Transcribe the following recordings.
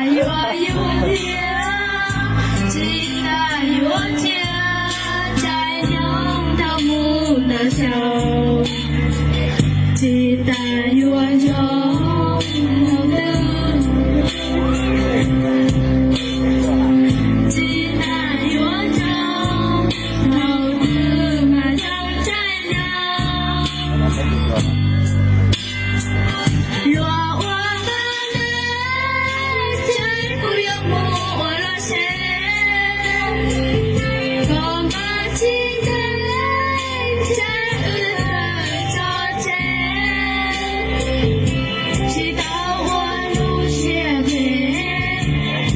Yuav yug thiab tsis tas yuav tsiab, caij nyoog dhau mus ntawm xyoo, tsis tas yuav zoo, tsis tas yuav zoo, thaum twg mas zoo caij nyoog. Luag ua ntej, ces kuv yuav mus ua los tsev, kom npaj tsis ntev, ces wb tawm tso tseg. Tsis tau ua lub siab phem,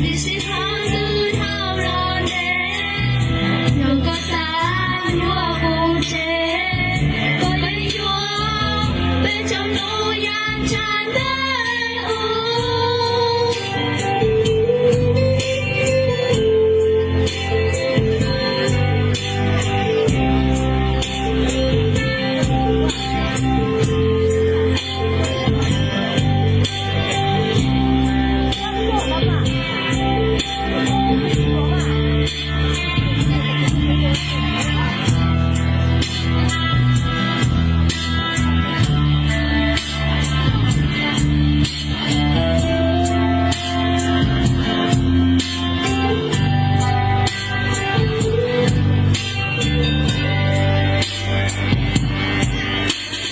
tiam sis qhov twg dhau los ntev, yog koj xav yuav kuv ces koj yeej yuav, peb tsoom nus yaj tsa ntawm u.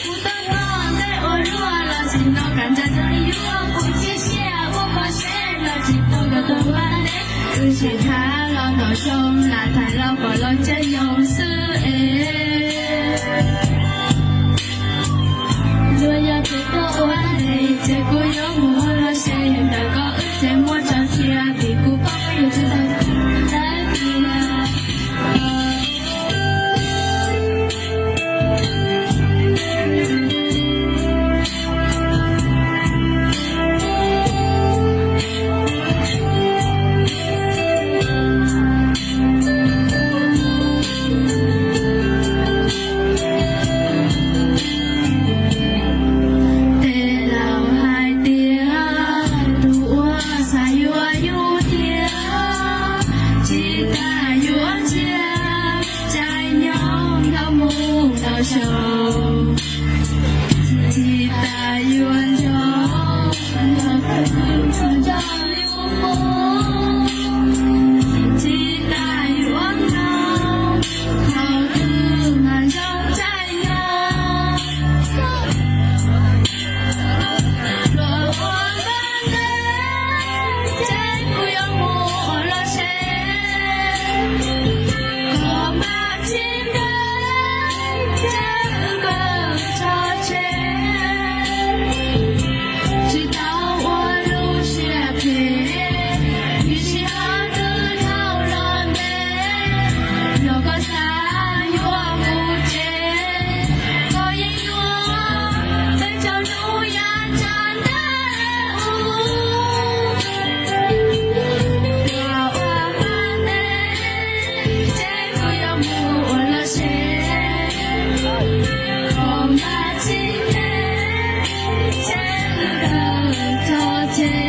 Kuv tau noj ntej ua luaj los tsis tau kam ntsa tau yuav, kuv txib siab ua koj seb los tsis tau kom tau ua ntej. Wb sib tham los ntau xyoo, lam tham los pom los caij nyoog xwb es. Luag yog tus tuaj ua ntej, ces kuv yuav mus ua los tsev, ntawm koj wb tsev muaj tso tseg, vim kuv paub koj yuav tsis tau tag tiag. Tej laus hais tias tus uas xav yuav yug thiab, tsis tas yuav tsiab, caij nyoog nkauj mus ntau xyoo, tsis tas yuav nco, nco li mus, tsis tas yuav nco, thaum twg mas zoo caij nyoog. Luag ua ntej, ces kuv yuav mus ua los tsev, koj npaj tsis ntev, ces wb tawm tso tseg. Tsis tau ua lub siab phem, vim tsis hais qhov twg dhau los ntev, yog koj xav yuav kuv ces koj yeej yuav, peb tsoom nus yaj tsa ntawm u. Luag ua ntej, ces kuv yuav mus ua los tsev, koj npaj tsis ntev, ces wb tawm tso tseg.